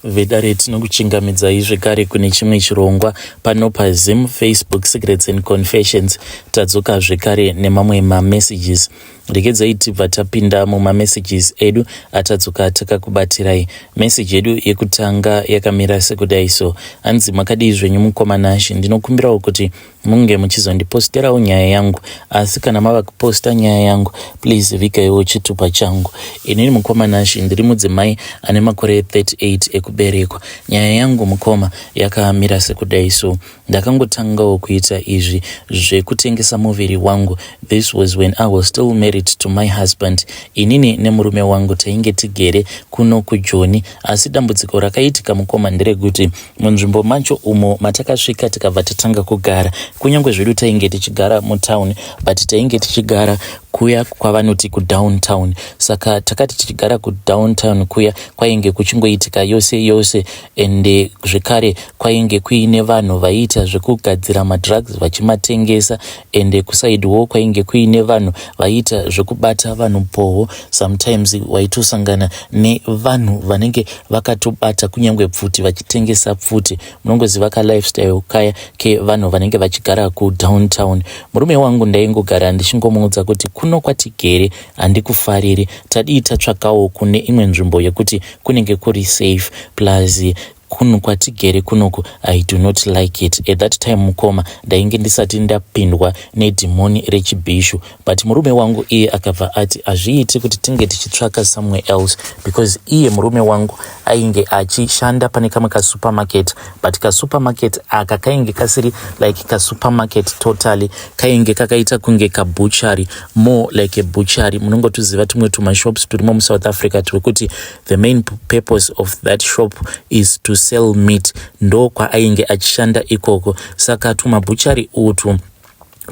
Vedare tinokuchingamidzai zvekare kune chimwe chirongwa pano paZim Facebook Secrets and Confessions. Tadzoka zvekare nemamwe mamessages. Regedzai tibva tapinda mumamessages edu atadzoka takakubatirai. Message yedu yekutanga yakamira sekudai so. Hanzi makadii zvenyu mukoma Nashe, ndinokumbirawo kuti munge muchizondiposterawo nyaya yangu asi kana mava kuposta nyaya yangu please vigaiwo chitupa changu inini mukoma Nashe ndiri mudzimai ane makore 38 ekuberekwa nyaya yangu mukoma yakamira sekudai so ndakangotangawo kuita izvi zvekutengesa muviri wangu this was when I was still married to my husband inini nemurume wangu tainge tigere kuno kujoni asi dambudziko rakaitika mukoma nderekuti Munzvimbo macho umo matakasvika tikabva tatanga kugara. Kunyange zvedu tainge tichigara mutown but tainge tichigara kuya kwavanoti kudowntown. Saka takati tichigara kudowntown kuya kwainge kuchingoitika yose yose ende zvekare kwainge kuine vanhu vaiita zvekugadzira madrugs vachimatengesa ende kusaidiwo kwainge kuine vanhu vaiita zvekubata vanhu poho sometimes waitosangana nevanhu vanenge vakatobata kunyange pfuti vachitengesa pfuti munongoziva kalifestyle kaya kevanhu vanenge vachigara kudowntown murume wangu ndaingogara ndichingomuudza kuti kuno kwatigere handikufariri tadii tatsvakawo kune imwe nzvimbo yekuti kunenge kuri safe plus Kunhu kwatigere kunoku I do not like it. At that time mukoma ndainge ndisati ndapindwa nedhimoni rechibhishu but murume wangu iye akabva ati hazviiti kuti tinge tichitsvaka somewhere else because iye murume wangu ainge achishanda pane kamwe kasupermarket but kasupermarket aka kainge kasiri like kasupermarket totally kainge kakaita kunge kabutchery more like a butchery munongotuziva tumwe tumashops turimo musouth africa twekuti The main purpose of that shop is to sell meat ndo kwaainge achishanda ikoko saka tumabhuchari utwu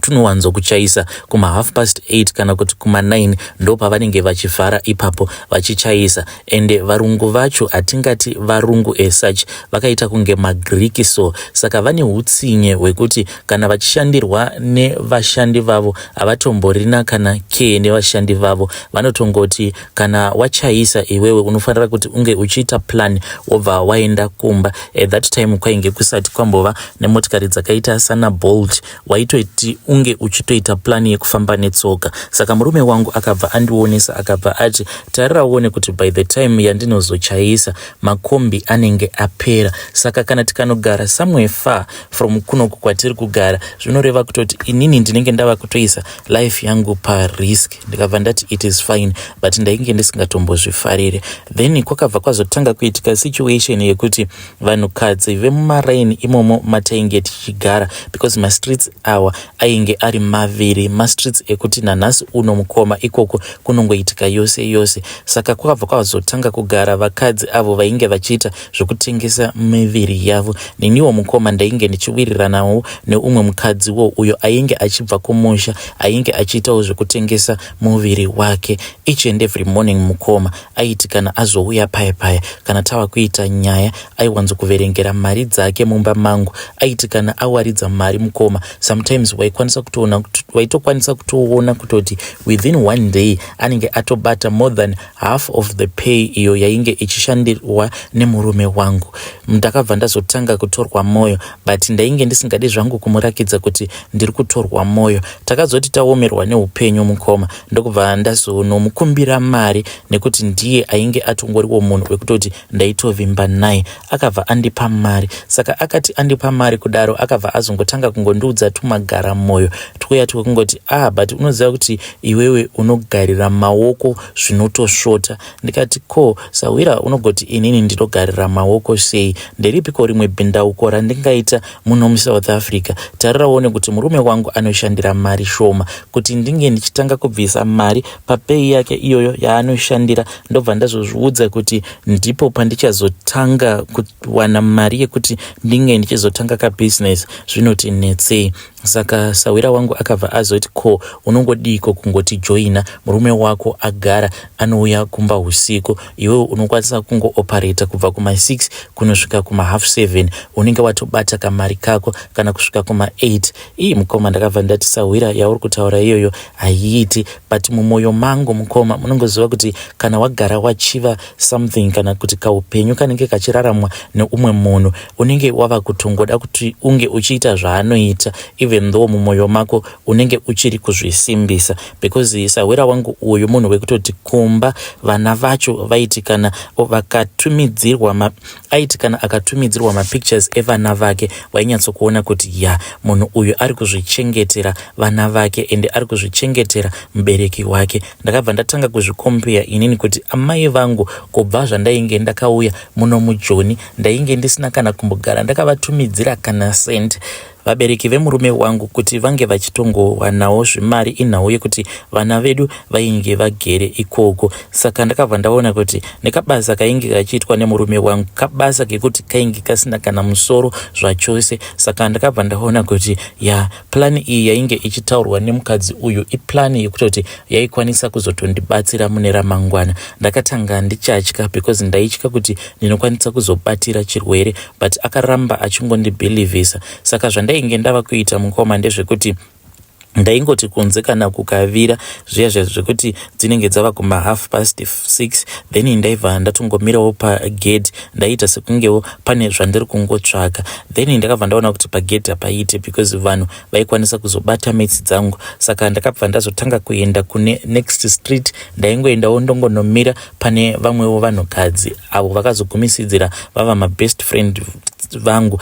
tunowanzo kuchaisa kuma half past 8 kana kuti kuma 9 ndo pavanenge vachivhara ipapo vachichaisa ende varungu vacho hatingati varungu as such vakaita kunge magreek so saka vane utsinye hwekuti kana vachishandirwa nevashandi vavo havatomborina kana care nevashandi vavo vanotongoti kana wachaisa iwewe unofanira kuti unge uchiita plan wobva waenda kumba at that time kwainge kusati kwambova nemotikari dzakaita sana bolt waitoti unge uchitoita plan yekufamba netsoka saka murume wangu akabva andionesa akabva ati tarira uone kuti by the time yandinozochaisa makombi anenge apera saka kana tikanogara somewhere far from kunoku kwatiri kugara zvinoreva kutoti inini ndinenge ndava kutoisa life yangu parisk ndikabva ndati it is fine but ndainge ndisingatombozvifarire then kwakabva kwazotanga kuitika situation yekuti vanhukadzi vemumaraini imomo matainge tichigara because mastreets awa ainge ari maviri mastreets ekuti nanhasi uno mukoma ikoko kunongoitika yose yose saka kwakabva kwazotanga kugara vakadzi avo vainge vachiita zvekutengesa miviri yavo neniwo mukoma ndainge ndichiwiriranawo neumwe mukadziwo uyo ainge achibva kumusha ainge achiitawo zvekutengesa muviri wake each and every morning mukoma aiti kana azouya paya paya kana tava kuita nyaya aiwanzo kuverengera mari dzake mumba mangu aiti kana awaridza mari mukoma sometimes waikwanisa kutoona waitokwanisa kutoona kutoti within one day anenge atobata more than half of the pay iyo yainge ichishandirwa nemurume wangu ndakabva ndazotanga kutorwa moyo but ndainge ndisingadi zvangu kumurakidza kuti ndiri kutorwa moyo takazoti taomerwa neupenyu mukoma ndokubva ndazonomukumbira mari nekuti ndiye ainge atongoriwo munhu wekutoti ndaitovimba naye akabva andipa mari saka akati andipa mari kudaro akabva azongotanga kungondiudza tumagara moyo twuya twekungoti ah but unoziva kuti iwewe unogarira maoko zvinotosvota ndikati ko sahwira unogoti inini ndinogarira maoko sei nderipiko rimwe bhindauko randingaita muno musouth africa tarira uone kuti murume wangu anoshandira mari shoma kuti ndinge ndichitanga kubvisa mari papei yake iyoyo yaanoshandira ndobva ndazozviudza kuti ndipo pandichazotanga kuwana mari yekuti ndinge ndichizotanga kabusiness zvinoti netsei. Saka sahwira wangu akabva azoti ko unongodiiko kungoti joina murume wako agara anouya kumba husiku iwewe unokwanisa kungooperata kubva kuma 6 kunosvika kuma half 7 unenge watobata kamari kako kana kusvika kuma 8. Ii mukoma ndakabva ndati sahwira yauri kutaura iyoyo haiiti but mumwoyo mangu mukoma munongoziva kuti kana wagara wachiva something kana kuti kaupenyu kanenge kachiraramwa neumwe munhu unenge wava kutongoda kuti unge uchiita zvaanoita even though mumwoyo mako unenge uchiri kuzvisimbisa because sahwira wangu uyu munhu wekutoti kumba vana vacho vaiti kana vakatumidzirwa aiti kana akatumidzirwa mapictures evana vake wainyatsokuona kuti ya munhu uyu ari kuzvichengetera vana vake ende ari kuzvichengetera mubereki wake. Ndakabva ndatanga kuzvikompeya inini kuti amai vangu kubva zvandainge ndakauya muno mujoni ndainge ndisina kana kumbogara ndakavatumidzira kana cent. Vabereki vemurume wangu kuti vange vachitongowanawo zvimari inhau yekuti vana vedu vainge vagere ikoko. Saka ndakabva ndaona kuti nekabasa kainge kachiitwa nemurume wangu kabasa kekuti kainge kasina kana musoro zvachose. Saka ndakabva ndaona kuti ya plan iyi yainge ichitaurwa nemukadzi uyu iplan yekutoti yaikwanisa kuzotondibatsira mune ramangwana. Ndakatanga ndichatya because ndaitya kuti ndinokwanisa kuzobatira chirwere but akaramba achingondibhilivhisa. Saka zvandainge ndava kuita mukoma ndezvekuti ndaingoti kunze kana kukavira zviya zviya zvekuti dzinenge dzava kuma half past 6 then ndaibva ndatongomirawo pagedhi ndaiita sekungewo pane zvandiri kungotsvaga then ndakabva ndaona kuti pagedhi hapaite because vanhu vaikwanisa kuzobata mates dzangu saka ndakabva ndazotanga kuenda kune next street ndaingoendawo ndongonomira pane vamwewo vanhukadzi avo vakazogumisidzira vava mabest friend vangu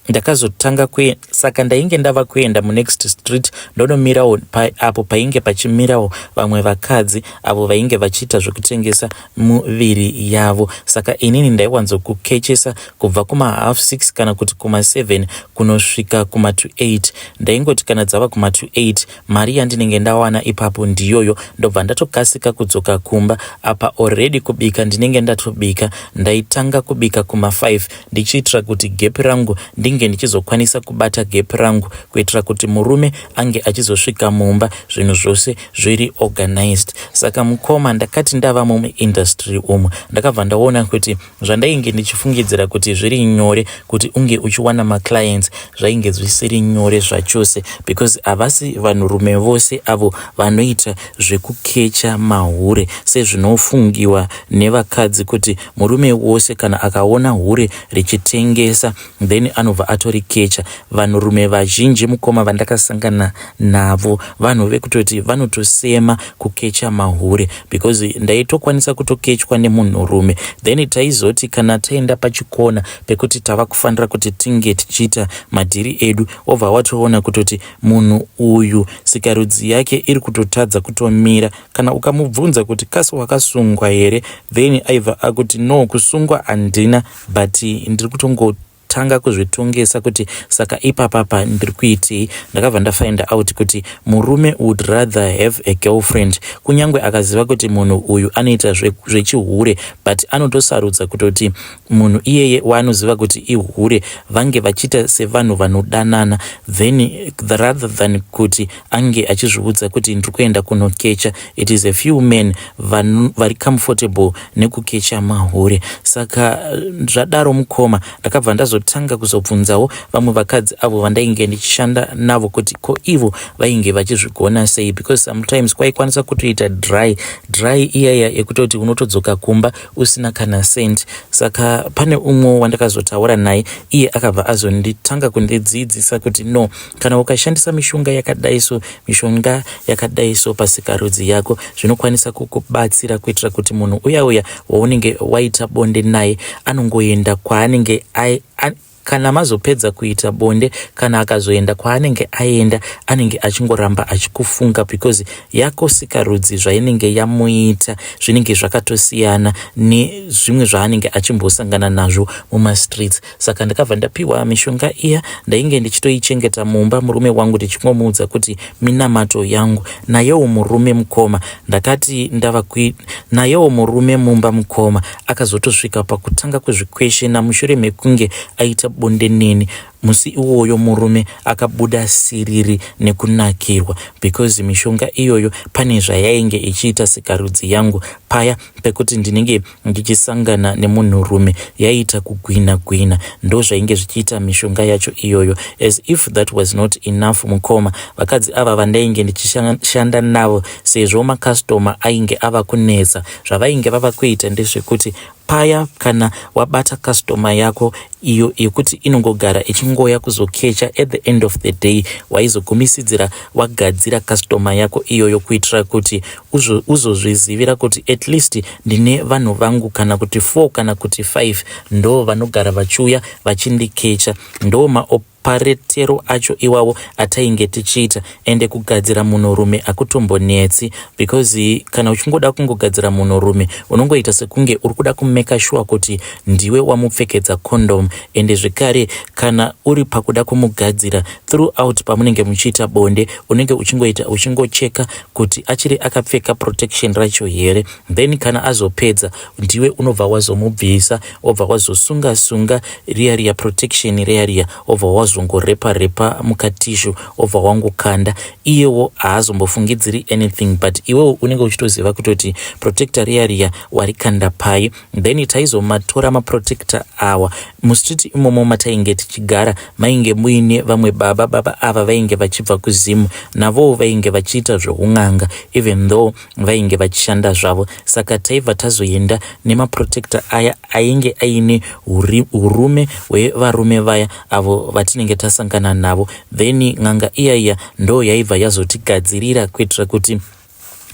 ndakazotanga kue saka ndainge ndava kuenda munext street ndonomirawo pa, apo painge pachimirawo vamwe vakadzi avo vainge vachiita zvekutengesa muviri yavo saka inini ndaiwanzokukechesa kubva kuma half 6 kana kuti kuma 7 kunosvika kuma to 8 ndaingoti kana dzava kuma to 8 mari yandinenge ndawana ipapo ndiyoyo ndobva ndatokasika kudzoka kumba apa already kubika ndinenge ndatobika ndaitanga kubika kuma 5 ndichiitira kuti gap rangu ndinge ndichizokwanisa kubata gap rangu kuitira kuti murume ange achizosvika mumba zvinhu zvose zviri organized saka mukoma ndakati ndava muindustry umu ndakabva ndaona kuti zvandainge ndichifungidzira kuti zviri nyore kuti unge uchiwana maclients zvainge zvisiri nyore zvachose because havasi vanhurume vose avo vanoita zvekukecha mahure sezvinofungiwa nevakadzi kuti murume wose kana akaona hure richitengesa then anobva atorikecha. Vanhurume vazhinji mukoma vandakasangana navo vanhu vekutoti vanotosema kukecha mahure because ndaitokwanisa kutokechwa nemunhurume then taizoti kana taenda pachikona pekuti tava kufanira kuti tinge tichiita madhiri edu wobva watoona kutoti munhu uyu sikarudzi yake iri kutotadza kutomira kana ukamubvunza kuti kasi wakasungwa here then aibva akuti no kusungwa handina but ndiri kutongo tanga kuzvitongesa kuti saka ipapapa ndiri kuitei ndakabva ndafind out kuti murume would rather have a girlfriend kunyange akaziva kuti munhu uyu anoita zvechihure but anotosarudza kutoti munhu iyeye waanoziva kuti ihure vange vachiita sevanhu vanodanana then rather than kuti ange achizviudza kuti ndiri kuenda kunokecha it is a few men vari comfortable nekukecha mahure saka zvadaro mukoma ndakabva ndazotanga kuzobvunzawo vamwe vakadzi avo vandainge ndichishanda navo kuti ko ivo vainge vachizvigona sei because sometimes kwaikwanisa kutoita dry dry iyaya yekutoti unotodzoka kumba usina kana cent saka pane umwe wandakazotaura naye iye akabva azonditanga kundidzidzisa kuti no kana ukashandisa mishonga yakadai so mishonga yakadai so pasikarudzi yako zvinokwanisa kukubatsira kuitira kuti munhu uya uya waunenge waita bonde naye anongoenda kwaanenge kana mazopedza kuita bonde kana akazoenda kwaanenge aenda anenge achingoramba achikufunga because yako sikarudzi zvainenge yamuita zvinenge zvakatosiyana nezvimwe zvaanenge achimbosangana nazvo mumastreets saka ndakabva ndapiwa mishonga iya ndainge ndichitoichengeta mumba murume wangu ndichingomuudza kuti minamato yangu nayewo murume mukoma ndakati ndava kui nayewo murume mumba mukoma akazotosvika pakutanga kuzvikweshena mushure mekunge aita bonde neni. Musi iwoyo murume akabuda siriri nekunakirwa because mishonga iyoyo pane zvayainge ichiita sikarudzi yangu paya pekuti ndinenge ndichisangana nemunhurume yaiita kugwina gwina ndozvainge zvichiita mishonga yacho iyoyo. As if that was not enough mukoma, vakadzi ava vandainge ndichishanda navo sezvo makastoma ainge ava kunetsa, zvavainge vava kuita ndezvekuti paya kana wabata kastoma yako iyo yekuti inongogara ichingoya kuzokecha, at the end of the day waizogumisidzira wagadzira kastoma yako iyoyo kuitira kuti uzozvizivira kuti at least ndine vanhu vangu kana kuti 4 kana kuti 5 ndo vanogara vachiuya vachindikecha. Ndo maoparetero acho iwawo atainge tichiita. Ende kugadzira munhurume akutombonetsi because kana uchingoda kungogadzira munhurume unongoita sekunge uri kuda kumeka sure kuti ndiwe wamupfekedza condom. Ende zvekare kana uri pakuda kumugadzira, throughout pamunenge muchiita bonde unenge uchingoita uchingocheka kuti achiri akapfeka protection racho here. Then kana azopedza ndiwe unobva wazomubvisa, wobva wazosunga sunga riya riya protection riya riya, wobva wazongorepa repa mukatissue, wobva wangokanda. Iyewo haazombofungidziri anything, but iwewo unenge uchitoziva kutoti protector riya riya warikanda pai. Then taizomatora maprotector awa mustreet imomo matainge tichigara. Mainge muine vamwe baba. Baba ava vainge vachibva kuZimu, navowo vainge vachiita zveun'anga even though vainge vachishanda zvavo. Saka taibva tazoenda nemaprotector aya ainge aine urume hwevarume vaya avo vatinenge tasangana navo. Then n'anga iya iya ndo yaibva yazotigadzirira kuitira kuti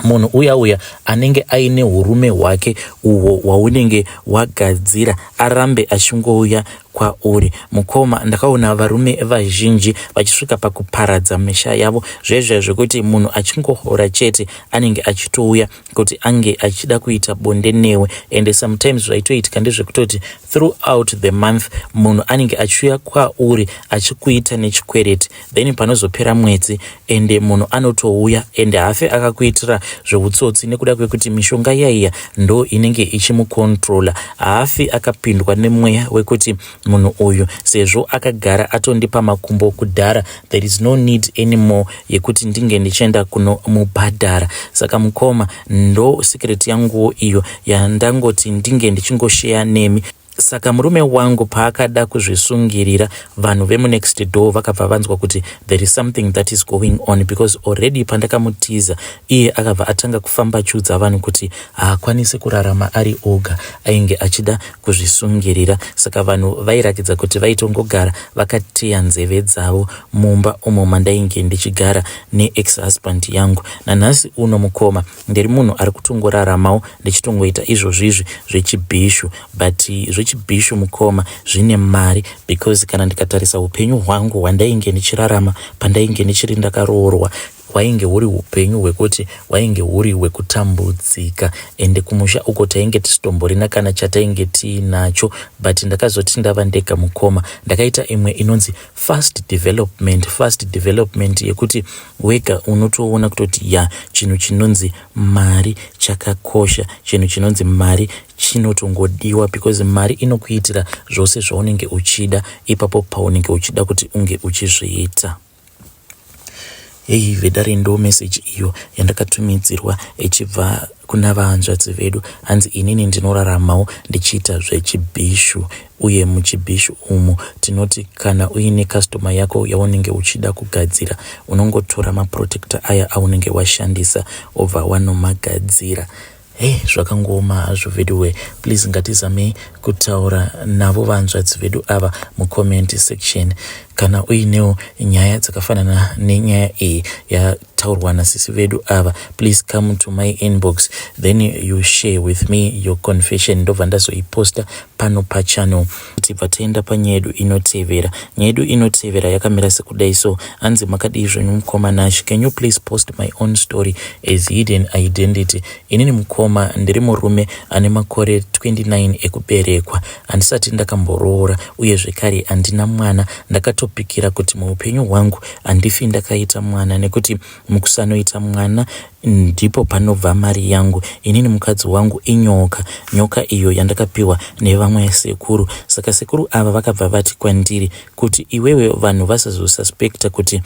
munhu uya uya anenge aine urume hwake uhwo hwaunenge wagadzira arambe achingouya kwauri. Mukoma, ndakaona varume vazhinji vachisvika pakuparadza misha yavo zvezve zvekuti munhu achingohora chete anenge achitouya kuti ange achida kuita bonde newe. And sometimes zvaitoitika ndezvekutoti throughout the month munhu anenge achiuya kwauri achikuita nechikwereti. Then panozopera mwedzi ende munhu anotouya ende haafe akakuitira zveutsotsi nekuda kwekuti mishonga yaiya ndo inenge ichimukontrola. Haafi akapindwa nemweya wekuti munhu uyu sezvo akagara atondipa makumbo kudhara, there is no need anymore yekuti ndinge ndichienda kunomubhadhara. Saka mukoma, ndo secret yanguwo iyo yandangoti ndinge ndichingosheya nemi. Saka murume wangu paakada kuzvisungirira, vanhu vemunext door vakabva vanzwa kuti there is something that is going on, because already pandakamutiza iye akabva atanga kufamba achiudza vanhu kuti haakwanisi kurarama ari oga, ainge achida kuzvisungirira. Saka vanhu vairakidza kuti vaitongogara vakateya nzeve dzavo mumba umo mandainge ndichigara neex husband yangu. Nanhasi uno mukoma, ndiri munhu ari kutongoraramawo ndichitongoita izvozvizvi zvechibhishu, but zvechibhishu mukoma zvine mari, because kana ndikatarisa upenyu hwangu hwandainge ndichirarama pandainge ndichiri ndakaroorwa, hwainge huri upenyu hwekuti hwainge huri hwekutambudzika. Ende kumusha uko tainge tisitomborina kana chatainge tiinacho, but ndakazoti ndava ndega mukoma, ndakaita imwe inonzi fast development, fast development yekuti wega unotoona kutoti ya, chinhu chinonzi mari chakakosha, chinhu chinonzi mari chinotongodiwa, because mari inokuitira zvose zvaunenge uchida ipapo paunenge uchida kuti unge uchizviita. Hei vedare, ndo meseji iyo yandakatumidzirwa ichibva kuna vahanzvadzi vedu. Hanzi inini ndinoraramawo ndichiita zvechibhishu, uye muchibhishu umu tinoti kana uine kastoma yako yaunenge uchida kugadzira, unongotora maprotector aya aunenge washandisa obva wanomagadzira. Hei, zvakangooma hazvo veduwe. Please, ngatizamei kutaura navo vanzvadzi vedu ava mucomment section. Kana uinewo nyaya dzakafanana nenyaya iyi yataurwa nasisi vedu ava, please come to my inbox, then you share with me your confession, ndobva ndazoiposta pano pachannel. Tibva taenda panyaya yedu inotevera. Nyaya yedu inotevera yakamira sekudai so. Hanzi, "Makadii zvenyu mukoma Nash? Can you please post my own story as hidden identity? Inini mukoma ndiri murume ane makore 29 ekuberekwa. Handisati ndakamboroora uye zvekare handina mwana. Ndakato Ndakatopikira kuti muupenyu hwangu handifi ndakaita mwana nekuti mukusanoita mwana ndipo panobva mari yangu. Inini mukadzi wangu inyoka, nyoka iyo yandakapiwa nevamwe sekuru. Saka sekuru ava vakabva vati kwandiri kuti iwewe vanhu vasazosuspecta kuti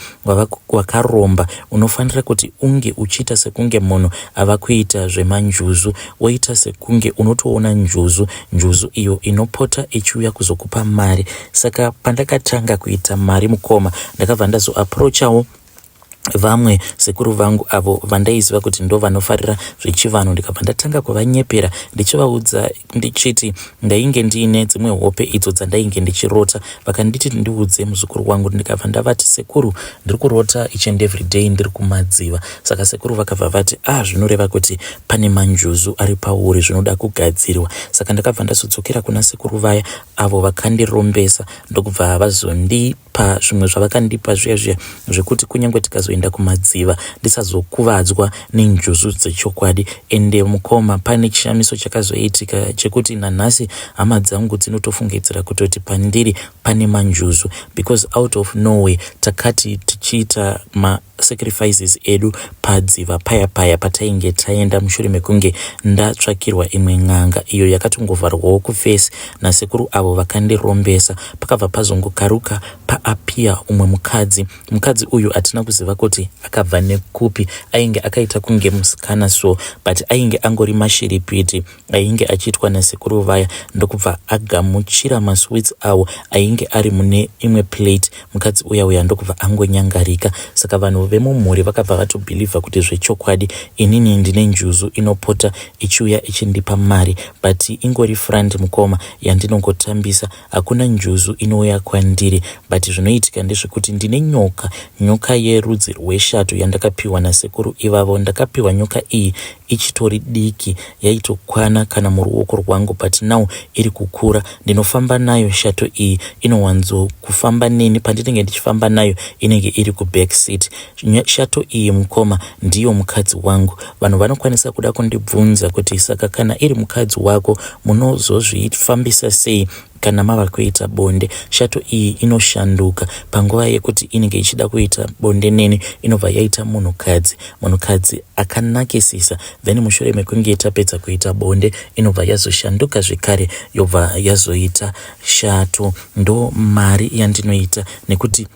wakaromba unofanira kuti unge uchiita sekunge munhu ava kuita zvemanjuzu woita sekunge unotoona njuzu njuzu iyo inopota ichiuya kuzokupa mari saka pandakatanga kuita mari mukoma ndakabva ndazoapproachawo vamwe sekuru vangu avo vandaiziva kuti ndo vanofarira zvechivanhu ndikabva ndatanga kuvanyepera ndichivaudza ndichiti ndainge ndiine dzimwe hope idzo dzandainge ndichirota vakanditi ndiudze muzukuru wangu ndikabva ndavati sekuru ndiri kurota each and every day ndiri kumadziva saka sekuru vakabva vati ah zvinoreva kuti pane manjuzu ari pauri zvinoda kugadzirwa saka ndakabva ndazodzokera kuna sekuru vaya avo vakandirombesa ndokubva vazondipa zvimwe zvavakandipa zviya zviya zvekuti kunyange tikazoenda kumadziva ndisazokuvadzwa nenjuzu dzechokwadi ende mukoma pane chishamiso chakazoitika chekuti nanhasi hama dzangu dzinotofungidzira kutoti pandiri pane manjuzu because out of nowhere takati tichiita ma sacrifices edu padziva paya paya patainge taenda mushure mekunge ndatsvakirwa imwe n'anga iyo yakatongovharwawo kufesi nasekuru avo vakandirombesa pakabva pazongokaruka paapia umwe mukadzi mukadzi uyu hatina kuziva kuti akabva nekupi ainge akaita kunge musikana so but ainge angori mashiripiti ainge achiitwa nasekuru vaya ndokubva agamuchira masweets awo ainge ari mune imwe plate mukadzi uya uya ndokubva angonyangarika saka vanhu vemumhuri vakabva vatobhilivha kuti zvechokwadi inini ndine njuzu inopota ichiuya ichindipa mari but ingori front mukoma yandinongotambisa hakuna njuzu inouya kwandiri but zvinoitika ndezvekuti ndine nyoka nyoka yerudzi rweshato yandakapiwa nasekuru ivavo ndakapiwa nyoka iyi ichitori diki yaitokwana kana muruoko rwangu but now iri kukura ndinofamba nayo shato iyi inowanzo kufamba neni pandinenge ndichifamba nayo inenge iri kuback seat shato iyi mukoma ndiyo mukadzi wangu vanhu vanokwanisa kuda kundibvunza kuti saka kana iri mukadzi wako munozozvifambisa sei kana mava kuita bonde shato iyi inoshanduka panguva yekuti inenge ichida kuita bonde neni inobva yaita munhukadzi munhukadzi akanakisisa then mushure mekunge tapedza kuita bonde inobva yazoshanduka zvekare yobva yazoita shato ndo mari yandinoita nekuti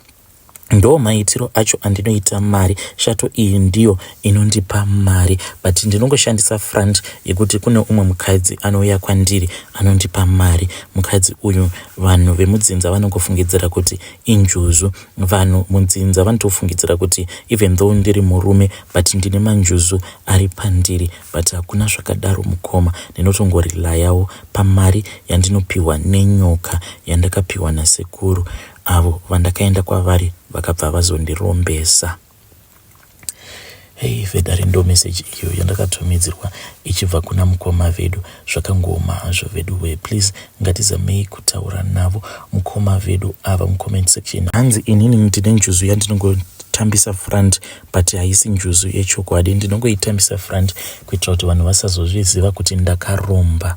ndo maitiro acho andinoita mari shato iyi ndiyo inondipa mari but ndinongoshandisa front yekuti kune umwe mukadzi anouya kwandiri anondipa mari mukadzi uyu vanhu vemudzinza vanongofungidzira kuti injuzu vanhu mudzinza vanotofungidzira kuti even though ndiri murume but ndine manjuzu ari pandiri but hakuna zvakadaro mukoma ndinotongorelayawo pamari yandinopiwa nenyoka yandakapiwa nasekuru avo vandakaenda kwavari vakabva vazondirombesa hei vedare ndo meseji iyo yandakatumidzirwa ichibva kuna mukoma vedu zvakangooma hazvo vedu we please ngatizamei kutaura navo mukoma vedu ava mucomment section hanzi inini ndine njuzu yandinongotambisa front but haisi njuzu yechokwadi ndinongoitambisa front kuitira kuti vanhu vasazozviziva kuti ndakaromba.